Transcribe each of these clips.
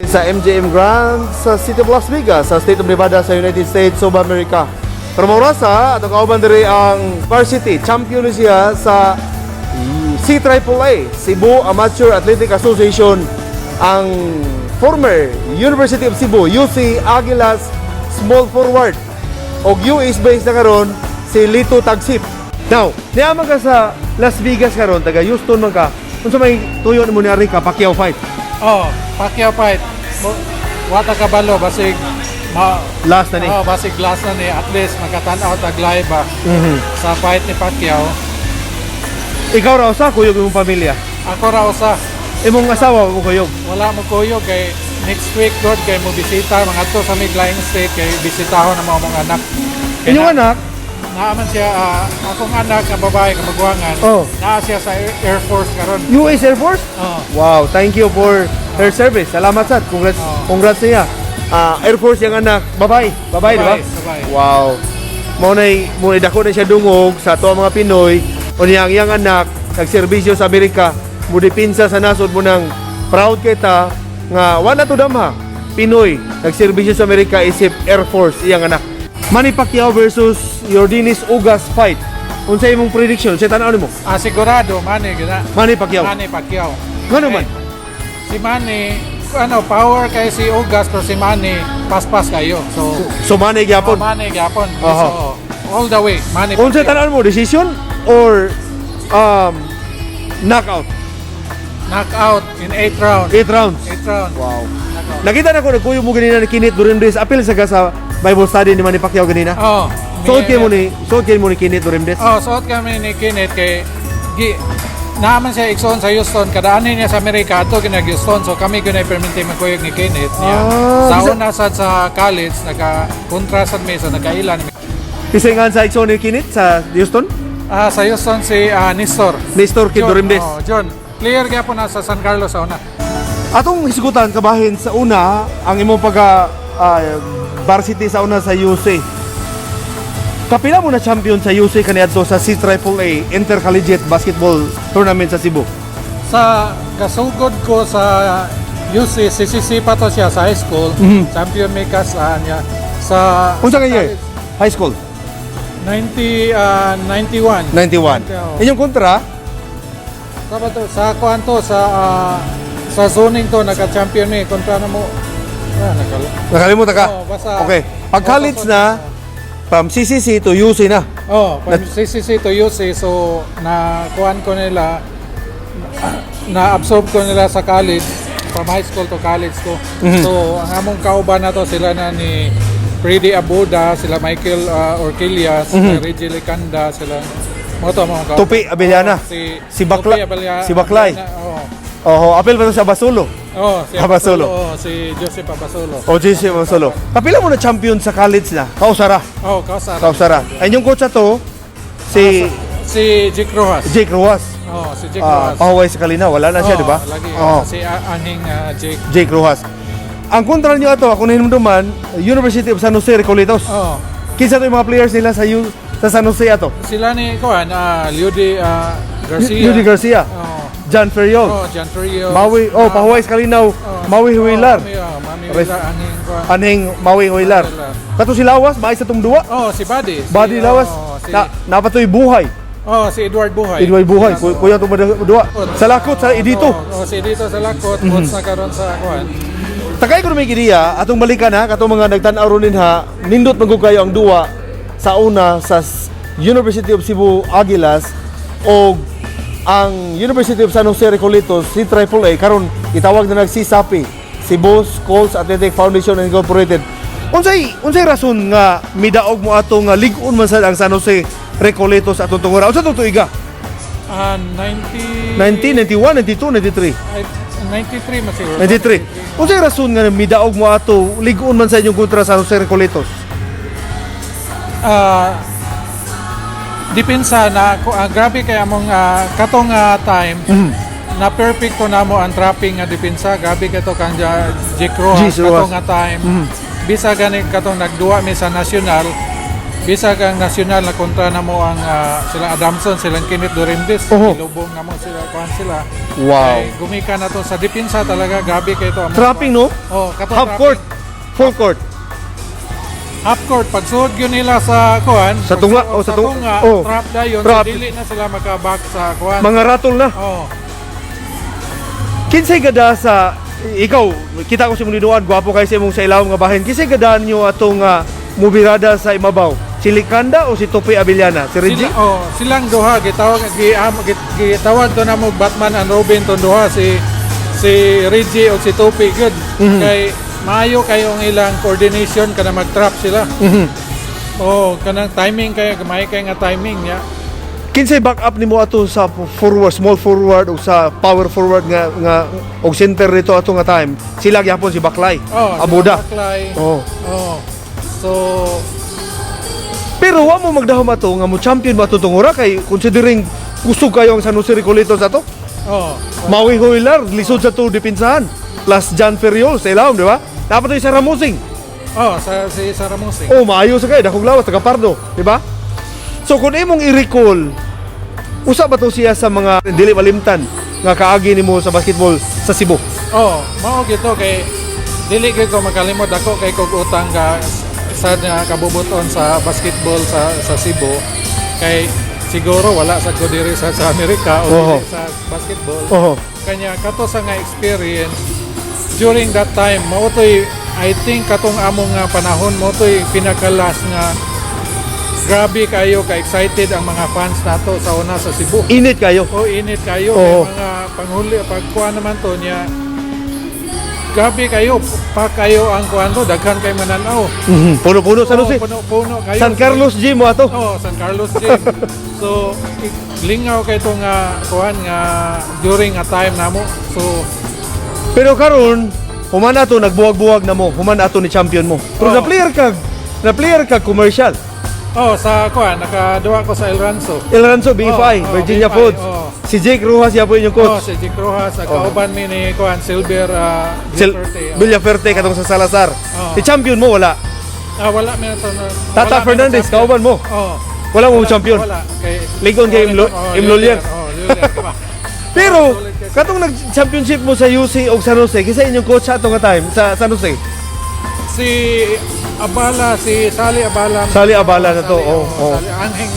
Sa MGM Grand sa City of Las Vegas sa State of Nevada sa United States of America. Pero maurasa, atong kauban diri ang varsity champion ni siya sa CAAA, Cebu Amateur Athletic Association, ang former University of Cebu, UC Aguilas small forward og US based na karon, si Lito Tagsip. Now, niya man ka sa Las Vegas karon, taga Houston man ka. Unsa may tuyo nimo ni ari ka Pacquiao fight? Oh, Pacquiao fight. Wa ta kabalo basig ma Last na ni. Oh, basig last na ni, at least makatan-aw tag live ba sa fight ni Pacquiao. Ikaw ra usa kuyog imong pamilya? Ako ra usa. Imong asawa mo kuyog? Wala mo kuyog kay next week god kay mo bisita mangadto sa mig laing state kay bisitahon na mga anak. Kay Inyong anak? Naa man siya, akong anak nga babae kamaguangan. Naa siya sa Air Force karon. US Air Force? Oh. Wow, thank you for her service. Salamat sad. Congrats, congrats niya. Ah, Air Force yung anak, babae. Babae, di ba? Babae, babae. Wow. Mao nay mo dako na siya dungog sa ato ang mga Pinoy. Unya ang iyang anak nagserbisyo sa Amerika, mo depensa sa nasod mo nang proud kita nga wala to damha. Pinoy nagserbisyo sa Amerika isip Air Force iyang anak. Manny Pacquiao versus Yordenis Ugas fight. Unsa imong prediction? Sa tan-aw nimo? Ah, sigurado Manny gina. Manny Pacquiao. Manny Pacquiao. Ngano man? Eh, si Manny, ano, power kay si Ugas pero si Manny paspas kayo. So, So Manny gyapon. Oh, Manny gyapon. Aha. So, all the way, Manny Unsa Pacquiao. tan-aw mo, decision or knockout? Knockout in 8 rounds. 8 rounds. 8 rounds. Wow. Knockout. Nakita na ko nagkuyog mo ganina ni Kenneth Duremdes. Apil sa ka sa Bible study ni Manny Pacquiao ganina. Oh, Suot kay mo ni Kenneth Duremdes. Oh, suot kami ni Kenneth kay gi naaman siya igsoon sa Houston, kadaanin niya sa Amerika ato kinag Houston, so kami gyud ay perminti magkuyog ni Kenneth niya. Sa una sad sa college naka kontra sad mi, sa nagkailan. Kasi nga sa igsoon ni Kenneth sa Houston? Ah, sa Houston si Nestor. Nestor Kid John, Duremdes. Oh, John. Player gyapon na sa San Carlos sa una. Atong hisgutan kabahin sa una ang imong pagka varsity sa una sa UC. Kapila mo na champion sa UC kaniadto sa CAAA Intercollegiate Basketball Tournament sa Cebu? Sa kasugod ko sa UC, CCC pa to siya sa high school. Champion mi kas niya sa Unsa nga year? High school? 90, 91. 91. Oo. Inyong kontra? Sa ba to? Sa kuan to sa zoning to naka-champion mi kontra na mo. Ah, Nakalimutan ka? Oo, basta- Okay. Pag college na, from CCC to UC na. Oh, from CCC to UC, so na kuan ko nila, na absorb ko nila sa college, from high school to college ko. So ang among kauban na to sila na ni Freddy Abuda, sila Michael Orquillas, Reggie Licanda, sila mo to mga kauban. Tupi Abellana. Oh, si Si Bakla- Tupi si Baklay. Oh. Oho, apil pa to sa Basulo. Oh, si Abasolo. Oh, si Joseph Abasolo. O, JC Basulo. Kapila mo na champion sa college na? Kausara. Oh, kausara. Kausara. Ay, yung coach to, si Si Jake Rojas. Jake Rojas. Oh, si Jake Ah, Rojas. pahuway sa Kalina. Wala na siya, Oh, di ba? lagi. Oh, Si Anhing Jake. Jake Rojas. Ang kontra niyo ato, ako nahinumduman, University of San Jose Recoletos. Oh, Kinsa to yung mga players nila sa San Jose ato? Sila ni kuan, Liudy Garcia. Yudi Garcia, Oh. John Ferriol, Oh, John Ferriol. Maui, oh, pahuway sa Kalinaw, Maui Huilar. Oh, Mami Huilar, Anhing kuan. Anhing Maui Huilar. Huilar. Kato si Lawas, maay sa tong duwa. Oh, si Buddy. Si, Buddy Lawas, Oh, si, na, napatoy buhay. Oh, si Edward Buhay. Edward Buhay, kuya itong duwa. Sa lakot, sa Edito. Oh, si Edito sa Lakot, coach na karon sa kuan. Takay ko na may ideya, atong balikan ha, katong mga nagtan-aw ron ha, nindot man gud kayo ang duwa sa una sa University of Cebu Aguilas o ang University of San Jose Recoletos, si AAA, karon itawag na nagsisapi, Cebu Schools Athletic Foundation Incorporated. Unsay rason nga midaog mo ato nga lig-on man sad ang San Jose Recoletos atong tungura? Unsa tong tuiga? Ah, 90 90, 91, 92, 93. Ay, 93 man siguro. 93. Unsay rason nga midaog mo ato lig-on man sa inyong kontra sa Jose Recoletos? Ah, depensa na grabe kay among katong time na perfecto na mo ang trapping nga depensa, grabe kay to kang Jake Rojas Jake Rojas. katong nga time, bisa gani katong nagduwa mi sa national. Bisag ang national na kontra namo ang sila Adamson, silang Kenneth Duremdes, gilubong namo sila, kuan sila. Kay gumika na to sa depensa talaga, grabe kay to. Trapping, no? Oh, kato Half trapping. court. Full court. Half court, pagsuod gyud nila sa kuan, Sa tunga, pagsuod oh, sa sa tunga, oh. trap dayon, Trap. so dili na sila maka-back sa kuan. Mga ratol na. Oh. Kinsay gada sa ikaw, kita ko sa imong liduan, gwapo kay sa imong sa ilawom nga bahin. Kinsay gada niyo atong mubirada sa imabaw? Si Likanda o si Tope Abellana? Si Reggie? Sila, oh, silang duha gitawag gi, am, gitawag to namo Batman and Robin tong duha, si si Reggie o si Topi gyud. Kay maayo kayo ang ilang coordination kana mag-trap sila. Oh, kanang timing kay gamay kay nga timing niya. Kinsay back up nimo ato sa forward, small forward o sa power forward nga og center nito ato nga time? Sila gyapon si Baklay. Oh, sila Abuda. Baklay. Oh. Oh. So, Pero wa mo magdahom ato nga mo champion ba ato tungura kay considering kusog kayo ang San Jose Recoletos ato. Maui Hoylar, lisod sa to depensahan. Plus John Ferriol sa ilawom, di ba? Dapat ito sa Ramosing. Oh, sa si Saramusing. Oh, maayo sa kayo, dakong lawas, taga Pardo, di ba? So kung imong i-recall, usa ba to siya sa mga dili malimtan nga kaagi nimo sa basketball sa Cebu? Oh, mao gito kay dili gyud ko makalimot, ako kay kog utang ka sa na kabubuton sa basketball sa Cebu, kay siguro wala sa ko diri sa Amerika o dili sa basketball. Kanya kato sa nga experience during that time, mao toy, I think katong among nga panahon mo toy pinakalas nga grabe kayo ka excited ang mga fans nato sa una sa Cebu. Init kayo. O init kayo kay mga panghuli pagkuha naman to niya. Grabe kayo, pa kayo ang kuan to, daghan kay mananaw. Puno-puno sa Oo, Jose. puno-puno kayo. San Carlos Gym mo ato. Oh, San Carlos Gym. So, lingaw kay to nga kuan nga during a time namo. So, Pero karon, human ato nagbuwag-buwag na mo, human ato ni champion mo. Pero na player ka commercial. Oh, sa kuan nakaduwa ko sa El Ranso. El Ranso BFI, Oh, Virginia BFI, Foods. oh. Si Jake Rojas yapo inyong Oh, coach. si Jake Rojas, oh, kauban mi ni kuan Silver Sil Villaferte. Oh. Villaferte katong sa Salazar. Oh. Si champion mo wala. Ah, wala mi to na. Tata wala mi Fernandez, na champion. kauban mo. Oh. Wala mo champion. Wala. Kay Ligon kay Oh, Imlolier. Oh, Liolier. Diba? Pero katong nag-championship mo sa UC o San Jose, kinsa inyong coach sa ato nga time sa San Jose? Si Abala, si Sally Abala. Sally Abala na to, Sally, oh, oh. Sally Anhing.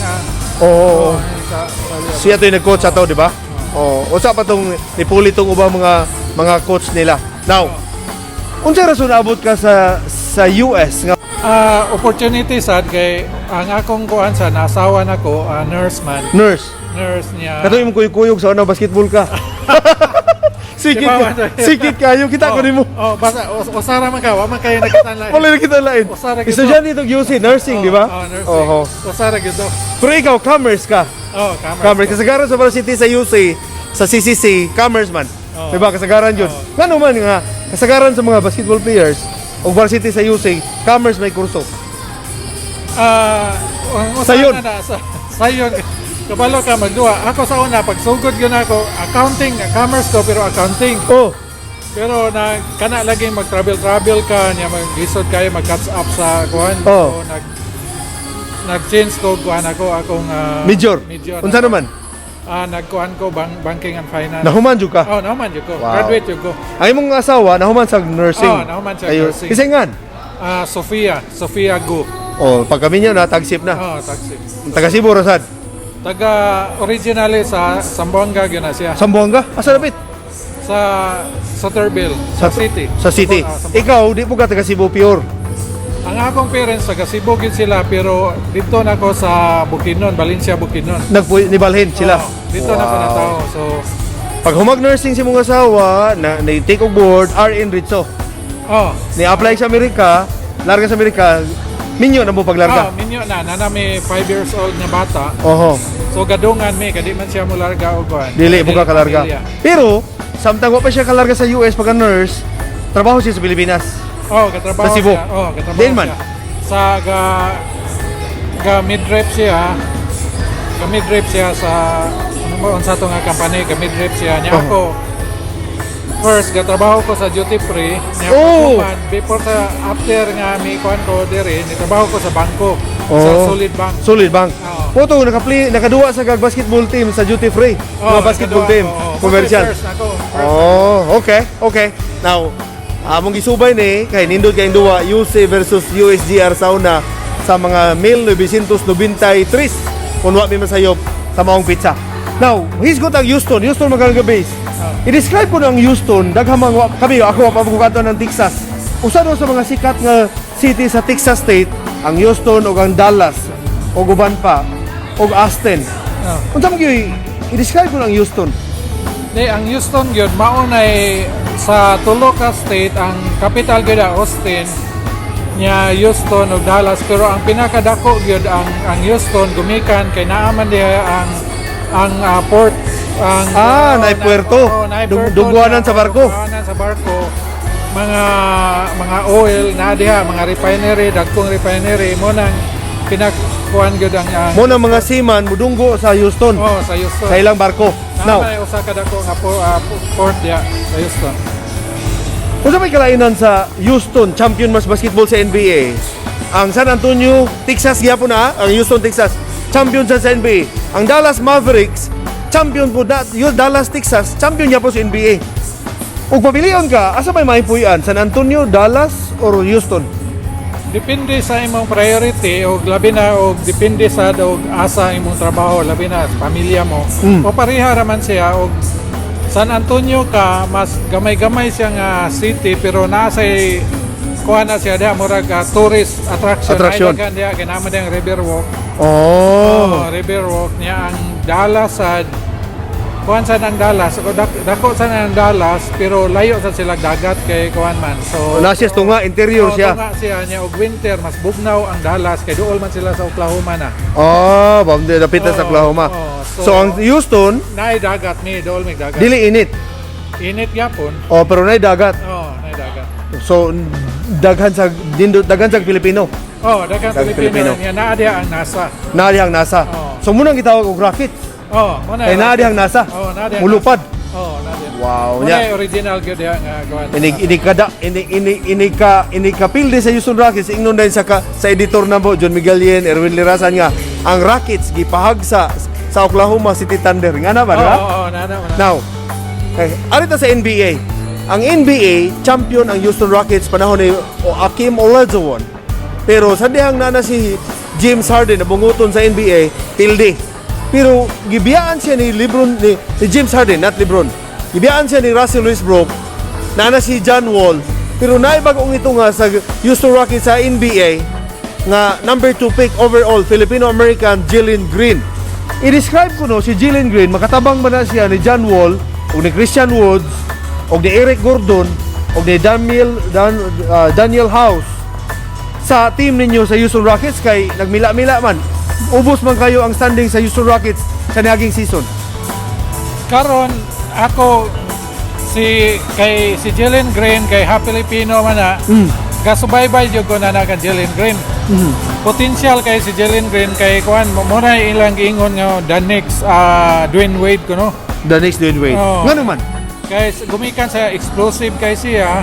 Oo. Oh, Sally Abala. Siya to yung nag-coach ato, di ba? Oo. Unsa pa tong nipuli tong ubang mga coach nila. Now, unsa rason abot ka sa US nga? Opportunity sad kay ang akong kuan sa nasawa nako, nurse man. Nurse? Nurse niya. Kato imong kuyog-kuyog sa ano basketball ka. Sikit Di ba, ka, sikit kayo kita ko Oh, nimo. Oh, basta usara man ka, wa man kayo nakita lain. Wala na kita lain. Usara gito. Estudyante itong UC, nursing, di ba? Oh, nursing. Oho. Usara gito. Pero ikaw, commerce ka. Oh, commerce. Commerce. Kasagaran sa Varsity sa UC, sa CCC, commerce man. Oo. Di ba? Kasagaran yun. Oo. Ngano man nga, kasagaran sa mga basketball players o varsity sa UC, commerce may kurso. Ang usara Sayon. na, sayon. Kabalo ka magduwa. Ako sa una, pagsugod yun ako, accounting, commerce ko, pero accounting. Oh, Pero na kana lagi mag-travel-travel ka, niya mag-lisod kayo, mag-catch up sa kuan. Oh. So, nag-change ko kuan ako akong major. Major. Unsa naman? Nagkuan ko banking and finance. Nahuman jud ka. Oh, nahuman jud ko. Wow. Graduate jud ko. Ang imong asawa nahuman sa nursing. Oh, nahuman sa Ayo. nursing. Kisay ngan? Sofia, Sofia Go. Oh, pag kami niya na tagsip na. Oh, taxi. Taga Cebu rasad. Taga originally sa Zamboanga gyud na siya. Sambuanga? Asa lapit? Sa Soterville, sa city. Sa city. Sambuanga. Ikaw, di po ka taga Cebu pure. Ang akong parents taga Cebu gyud sila, pero dito na ako sa Bukidnon, Valencia, Bukidnon. Nagpu nibalhin sila. Oo, dito na ako natao. So, Pag humag nursing si mong asawa, na ni take og board RN Ritso. Oh, Ni apply sa Amerika, larga sa Amerika, minyo na mo ah, paglarga. Minyo na na mi 5 years old na bata. Oho. So gadungan mi kadi man siya mo larga og kuan. Dili mo ka kalarga. pamilya. Pero samtang wa pa siya kalarga sa US pagka nurse, trabaho siya sa Pilipinas. Oh, katrabaho Sa Cebu. siya. Oh, katrabaho Din man. siya. Sa ga mid-rep siya. Ga mid-rep siya sa ano ba unsa to nga company, ga mid-rep siya niya. Ako First gatrabaho ko sa duty free. Nya paghuman, before sa after nga mi kuan ko diri, nitrabaho ko sa bangko. Sa Solid Bank. Solid Bank. Oo. Poto naka-play, nakaduwa sa kag basketball team sa duty free. Oo, Mga basketball nakaduwa team, ko, oo. commercial. First ako. First. Oh, okay. Now, among gisubay ni kay nindot kay duwa UC versus USGR sa una sa mga 1993 kung wa mi masayop sa maong pizza. Now, hisgot ang Houston, Houston magandang base. I-describe ko ang Houston, daghang mga kami ako wa pa mo ng Texas. Usa daw sa mga sikat nga city sa Texas State, ang Houston ug ang Dallas ug uban pa ug Austin. Unsa man gyud i-describe ko ang Houston? Di, ang Houston gyud mao nay sa tulo ka state ang capital gyud ang Austin nya Houston ug Dallas, pero ang pinakadako gyud ang Houston gumikan kay naa man diha ang port ang Ah, oo, naay puerto. Oo, naay puerto Dugwanan diha, sa barko. Dugwanan sa barko, mga oil na diha, mga refinery, dagkong refinery mo nang pinakkuan gyud ang Mo na mga seaman mudunggo sa Houston Oh, sa Houston. sa ilang barko. Now, Now, may usa ka dako nga port diha sa Houston. unsa may kalainan sa Houston, champion mas basketball sa NBA? Ang San Antonio, Texas gyapon na, ang Houston, Texas, champion sa NBA. Ang Dallas Mavericks, champion po da, yung Dallas, Texas, champion gyapon sa NBA. Ug pamilion ka, asa may maipuy-an? San Antonio, Dallas or Houston? Depende sa imong priority og labi na og depende sa og asa imong trabaho, labi na sa pamilya mo. O pareha ra man siya og San Antonio ka, mas gamay-gamay siya nga city pero naa say kuha na siya diha, murag tourist attraction. Attraction. Ay, daghan diha kay naa man diyang Riverwalk. Oh. Oh, Riverwalk niya ang Dallas sa kuan sa ang Dallas. O, dako sa ang Dallas pero layo sa sila dagat kay kuan man. So Na siya tunga, interior oh, siya. Tunga siya niya og winter mas bugnaw ang Dallas kay duol man sila sa Oklahoma na. Oh, bamde dapit na sa Oo, Oklahoma. oo. So, So, ang Houston, Naay dagat ni duol may dagat. Dili init. Init gyapon. Oh, pero naay dagat. Oh, naay dagat. So daghan sa dindot daghan sa Pilipino. Oh, daghang Daghang Pilipino Pilipino. niya naa diha ang NASA. Naa dihang NASA. Oo. So munang gitawag og rocket. Oh, mo na. Kay naa dihang NASA. Oh, naa dihang Mulupad. NASA. Oh, naa diha. Wow, Mo nya. na original gyud diha nga kuan. Inig inig kada ini ini ini ka ini kapilde sa Houston Rockets ingnon din sa editor na mo John Miguel Yen, Erwin Lirasan nga ang Rockets gipahag sa Oklahoma City Thunder nga na ba, di ba? Oo, oh, naa na. Naa. Now, eh, arita sa NBA. Ang NBA, champion ang Houston Rockets panahon ni Hakeem Olajuwon. Pero sa dihang nana si James Harden na bunguton sa NBA, tilde. Pero gibiyaan siya ni LeBron ni James Harden, not LeBron. Gibiyaan siya ni Russell Westbrook, nana si John Wall. Pero naibag-ong ito nga sa Houston Rockets sa NBA nga number 2 pick overall Filipino-American Jalen Green. I-describe ko no si Jalen Green makatabang ba na siya ni John Wall o ni Christian Woods o ni Eric Gordon o ni Daniel House sa team ninyo sa Houston Rockets kay nagmila-mila man. Ubos man kayo ang standing sa Houston Rockets sa niaging season. Karon ako si kay si Jalen Green kay ha Filipino man na. Gasubaybay jud ko na na kang Jalen Green. Potential kay si Jalen Green kay kuan mo mo na ilang giingon nga the next Dwayne Wade kuno. The next Dwayne Wade. Oo. Ngano man? Kay gumikan sa explosive kay siya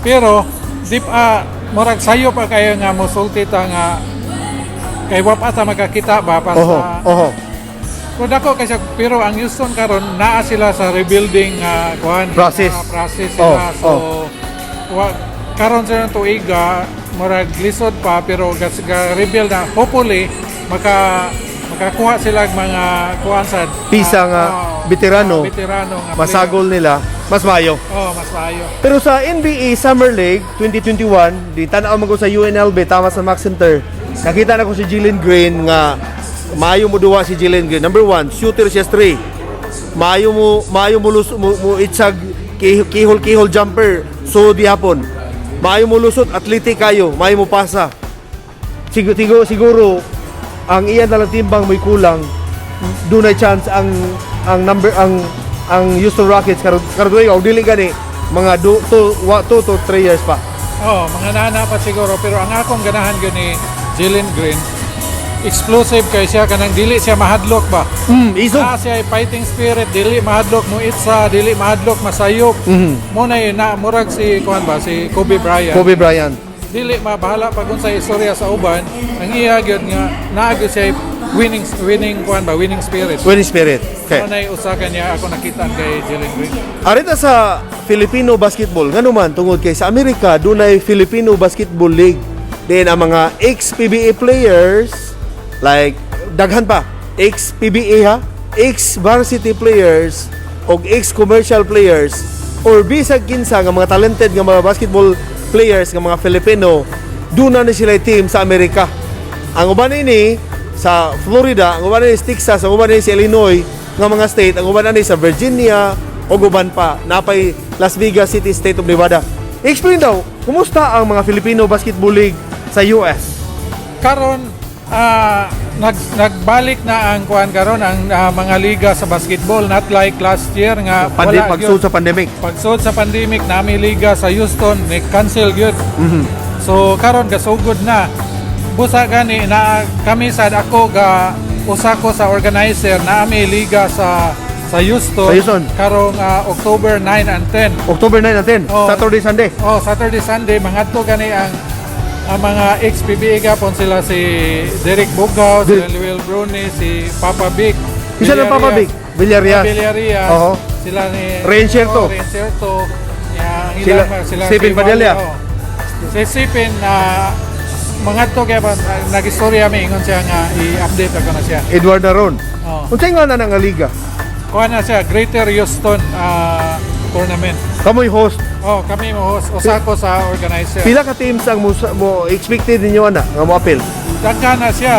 pero di pa murag sayo pa kayo nga mosulti ta nga kay wa pa ta makakita ba pa sa Pero dako kay siya, pero ang Houston karon naa sila sa rebuilding nga kuan Process. Process sila. Oh, So wa karon sa tuiga murag lisod pa pero gas ga rebuild na, hopefully makakuha sila og mga kuan sa Pisa nga veterano, veterano nga player. Masagol nila, mas mayo. Oh, mas maayo. Pero sa NBA Summer League 2021, di tan-aw man ko sa UNLV tama sa Max Center. Nakita na ko si Jalen Green nga maayo mo duwa si Jalen Green. Number one, shooter siya three. Maayo mo, mo itsag kihol kihol jumper so di hapon. Maayo mo lusot, athletic kayo, maayo mo pasa. Siguro, siguro, siguro ang iyan na lang timbang may kulang, dunay chance ang number ang Houston Rockets karon karon og dili gani mga 2 to 3 years pa. Oh, mga nana pa siguro pero ang akong ganahan gyud ni Jalen Green Explosive kay siya, kanang dili siya mahadlok ba. Isog. Na siya ay fighting spirit, dili mahadlok mo itsa, dili mahadlok masayop. Mo na yun, na murag si kuan ba, si Kobe Bryant. Kobe Bryant. Dili mabahala pag unsa istorya sa uban, ang iya gyud nga naa gyud siya winning winning kuan ba, winning spirit. Winning spirit. Okay. Mo na usa ka niya ako nakita kay Jalen Green. Arita sa Filipino basketball, ngano man tungod kay sa Amerika dunay Filipino Basketball League. Then ang mga ex-PBA players, like daghan pa, ex-PBA ha, ex-varsity players og ex-commercial players or bisag kinsa nga mga talented nga mga basketball players nga mga Filipino, duna na sila team sa Amerika. Ang uban ini sa Florida, ang uban ini sa Texas, ang uban ini sa Illinois, nga mga state, ang uban ani sa Virginia, o uban pa, napay Las Vegas City, State of Nevada. Explain daw, kumusta ang mga Filipino Basketball League sa US? Karon nagbalik na ang kuan karon, ang mga liga sa basketball, not like last year nga wala Pagsud gyud. Sa pandemic. Pagsud sa pandemic, nami liga sa Houston ni cancel gyud. So karon gasugod na. Busa gani na kami sad, ako ga usa ko sa organizer na ami liga sa Houston, Sa Houston. Karong October 9 and 10. October 9 and 10, Oh. Saturday, Sunday. Oh, Saturday, Sunday, mangadto gani ang mga ex-PBA gapon sila, si Derek Bugaw, sila Lewell Bruni, si Papa Vic. Isa ng Papa Vic, Villarias. Villarias. Oo. Sila ni Ray Inserto. Oh, Ray Inserto. Ya, ang Sila, sila Stephen si Padilla. Wally, oh. Si Stephen na mangadto kaya ba nag-istorya mi, ingon siya nga i-update ako na siya. Edward Naron. Oh. Unsay nga na nga liga? Kuha na siya Greater Houston tournament. Kamoy host. Oh, kami mo host, usa ko sa organizer. Pila ka teams ang mo expected ninyo ana nga mo appeal? Daghan na siya.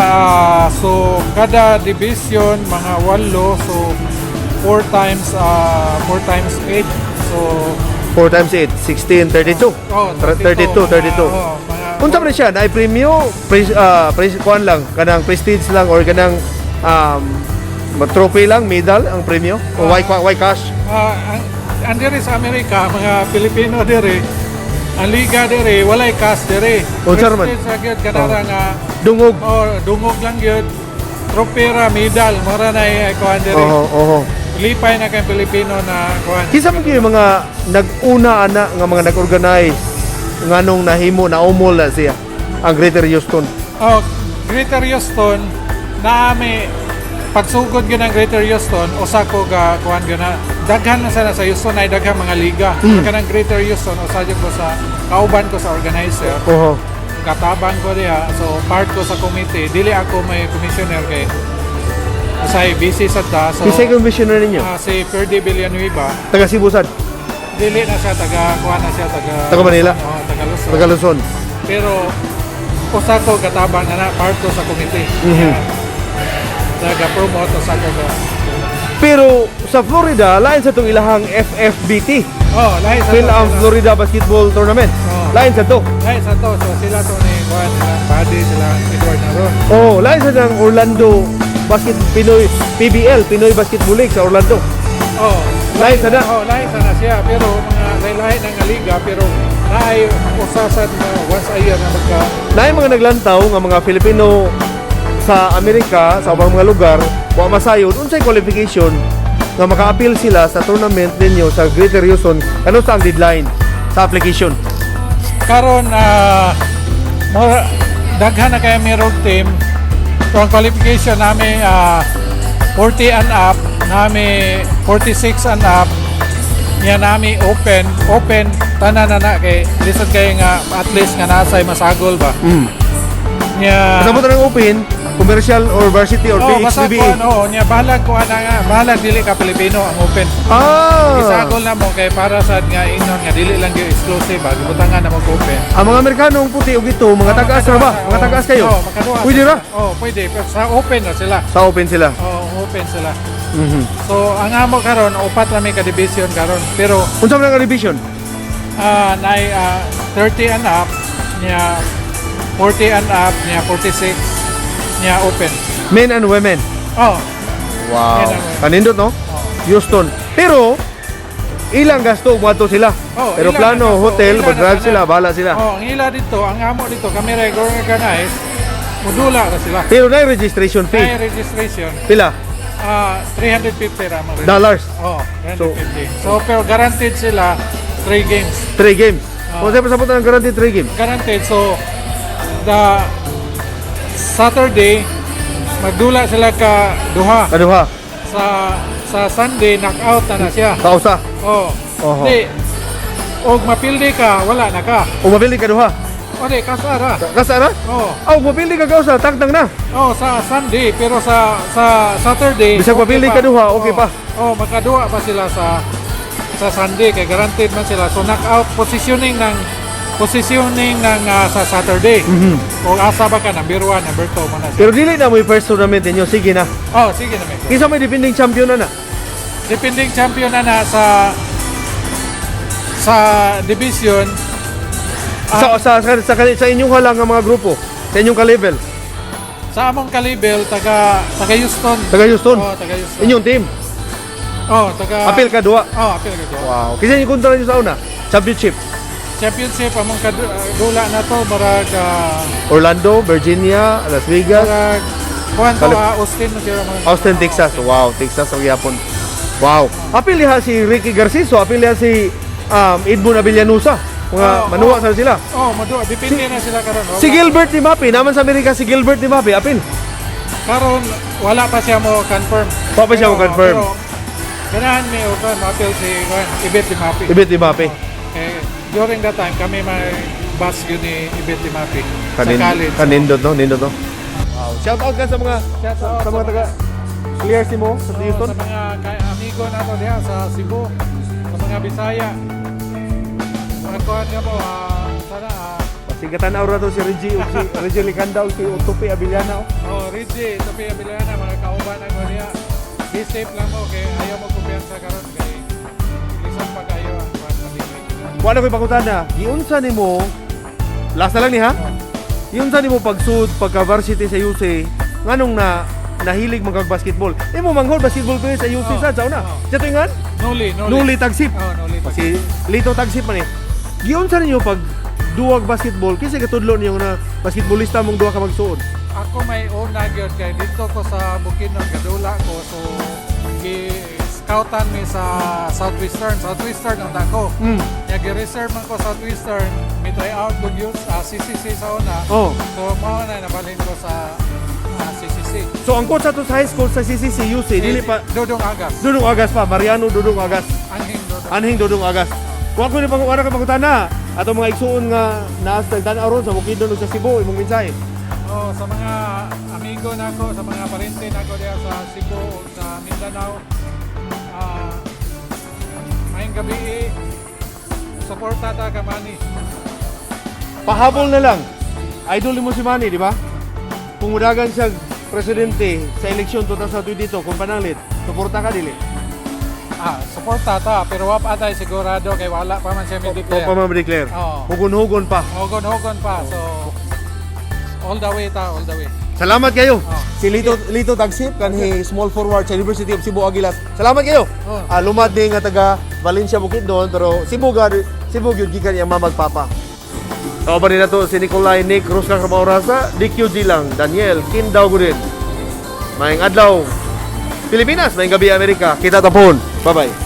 So, kada division, mga walo. So, 4 times 4 times 8. So, 4 times 8, 16, 32. Oh, 32, 32. Mga, oh, mga, Unsa man siya, naay premyo, kuan lang, kanang prestige lang or kanang trophy lang, medal ang premyo o why cash? Ang diri sa Amerika, mga Pilipino diri, ang liga diri, walay cash diri. Unsa man? Prestige ra gyud kanara nga Dungog. Oh, dungog lang gyud. Trophy ra, medal, mora na kuan diri. Oo. Lipay na kay Pilipino na kuan. Kinsa man gyud yung mga nag-una ana nga mga nag-organize nganong nahimo na umol na siya ang Greater Houston? Oh, Greater Houston, naami pagsugod gyud ang Greater Houston, usa ko ga kuan gyud na daghan na sana sa Houston ay daghan mga liga. Kanang Greater Houston, usa jud ko sa kauban ko sa organizer. Katabang ko diha, so part ko sa committee. Dili ako may commissioner kay usahay busy sa ta. So Kinsa commissioner ninyo? Si Ferdy Villanueva. Taga Cebu sad, Dili na siya taga kuan na siya, taga Taga Manila? Oh, taga Luzon. Taga Luzon. Pero usa ko katabang na part ko sa committee. Naga-promote usa ko ga. Pero sa Florida, lain sa itong ilahang FFBT. Oh, lahi sa Phil to ang sila. Florida Basketball Tournament. Oo. Lain sa to. Lahi sa to. So sila to ni kuan sila Buddy, sila Edward Naron. Oh, lain sa ng Orlando Basket Pinoy PBL, Pinoy Basketball League sa Orlando. Oh, Lahi sa na. Oh, lahi sa na siya, pero mga lahi-lahi na nga liga, pero naay usa sa mga once a year na magka Naay mga naglantaw nga mga Filipino sa Amerika, sa ubang mga lugar, wa masayon unsay qualification nga maka-appeal sila sa tournament ninyo sa Greater Houston, ano sa ang deadline sa application? Karon more daghan na kay mi road team. So ang qualification nami 40 and up, nami 46 and up, niya nami open, open tanan na na kay lisod kay nga at least nga nasay masagol ba. Niya Sa mo ng open, commercial or varsity or Oh, basta PXBBA. kuan, oh, niya balag kuan na nga, balag dili ka Pilipino ang open. Isagol na mo kay para sad nga ingon nga dili lang gyud exclusive ba, gibutangan na mo open. Ang mga Amerikanong puti ug ito, mga Oh, taga-as ra ba? makaduha. Mga taga-as kayo? Oh, makaduha Pwede sila. ra? Oh, pwede. Pero sa open na sila. Sa open sila. Oh, open sila. So, ang amo karon, upat ra may ka division karon. Pero Unsa man ang division? Nay 30 and up, niya 40 and up, niya 46, niya open. Men and women. Oh, Wow. Men and women. Kanindot, no? Houston. Pero ilang gasto moadto sila. Oh, Aeroplano, ilang gasto, hotel, ilang mag-drive na sila, bahala sila. Oh, ang ila dito, ang amo dito, kami regular organize, Mudula ra sila. Pero na registration May fee. Registration, Pila? 350 ra mo. Dollars. Oh, 350. So, pero guaranteed sila 3 games. 3 games. Kung sa'yo pasabot ng guaranteed 3 games. Guaranteed. So, the Saturday, magdula sila ka duha. Kaduha. Sa Sunday, knockout na na siya. Kausa. Oh. Oho. Di, og mapildi ka, wala na ka. O mapili ka duha. O di, kasara. Kasara? Oh. Oh, mapili ka kausa, tangtang na. Oh, sa Sunday, pero sa Saturday, Bisag mapili ka duha, okay Oh. pa. Oh, makaduha pa sila sa Sunday kay guaranteed man sila. So knockout positioning ng sa Saturday. O asa ba ka, number 1, number 2 man na siya. Pero dili na mo yung first tournament ninyo, sige na. Oh, sige na may. Kinsa may defending champion na na? Defending champion na na sa division. Sa inyong halang nga mga grupo, sa inyong ka-level, Sa among kalibel, taga Houston. Taga Houston. Oh, taga Houston. Inyong team, Oh, taga apil ka duha. Oh, apil ka duha. Wow. Kinsa yung kontra niyo sa una? Championship. Championship among kadula na to marag Orlando, Virginia, Las Vegas, marag kuan to, Austin man siguro mga Austin, Texas. Wow, Texas ang yapon. Wow. Apil diha si Ricky Garciso, apil diha si Edmund Abellanusa. Mga manuwa sa sila. Oh, madua depende na sila karon. Si Gilbert ni Mapi, naman sa Amerika si Gilbert ni Mapi, apil. Karon wala pa siya mo confirm. Wa pa siya mo confirm. Pero ganahan mi og kuan apil si kuan Ibet di Mapi. Ibet ni Mapi. Eh, during that time kami may bus yun ni Ibet di Mapi sa Kanin, college. Kanindot no, nindot no. Wow. Shout out ka sa mga Shout out sa mga taga Clear si mo sa So, Houston. sa mga amigo nato diha sa Cebu, sa mga Bisaya. Mga kuan nga mo, sana Pasigatan aura to si Reggie ug si Reggie Licanda ug si Utopi Abellana. Oh. Oh, Reggie, Topi Abiliana, mga kauban ako diha. Be safe lang mo kay ayaw mo kumpiyansa karon kay lisod pa kayo ang kuan pandemic. Wala ko'y pangutana. Giunsa nimo, last na lang ni ha. Giunsa nimo pagsud pagka varsity sa UC nganong na nahilig man kag basketball? Imo manghod basketball player sa UC Oh, sa una. oh. Sa tuingan? Nuli, nuli. Nuli Tagsip. Oh, nuli. Si Lito Tagsip man eh. Giunsa ninyo pag duwag basketball kinsa katudlo niyo na basketballista mong duwa ka magsuod? Ako may una gyud kay dito ko sa Bukidnon gadula ko, so gi scoutan mi sa Southwestern. Southwestern ang dako. Nya gi-reserve man ko Southwestern, mi try out ko gyud CCC sa una. Oh. So mao na nabalhin ko sa CCC. So ang coach ato sa high school sa CCC UC dili pa Dodong Agas. Dudong Agas pa, Mariano Dudong Agas. Anghing Dodong. Anhing Dudong Agas. Kung ako ni pangutana ka pangutana, ato mga igsuon nga naas nagtan-aw ron sa Bukidnon ug sa Cebu imong mensahe. Oh, sa mga amigo nako, sa mga parente nako diha sa Cebu ug sa Mindanao, maayong gabi, suporta ta ka Manny. Pahabol na lang. Idol mo si Manny, di ba? Kung mudagan siya presidente sa eleksyon 2022, kung pananglit, suporta ka dili? Suporta ta, pero wa pa tay sigurado kay wala pa man siya O mi-declare. pa man declare. Oo. Hugon-hugon pa. Hugon-hugon pa. So all the way ta, all the way. Salamat kayo. Oh. Si Lito Tagsip kanhi small forward sa University of Cebu Aguilas. Salamat kayo. Oh. Lumad ni nga taga Valencia Bukidnon pero Cebu gad Cebu gyud gikan iyang mama ug papa. Kauban din nato si Nicolay Nick Rusca Orasa, DQG lang, Daniel Kindaw gudin. Maayong adlaw Pilipinas, maayong gabi Amerika. Kita tapon. Bye-bye.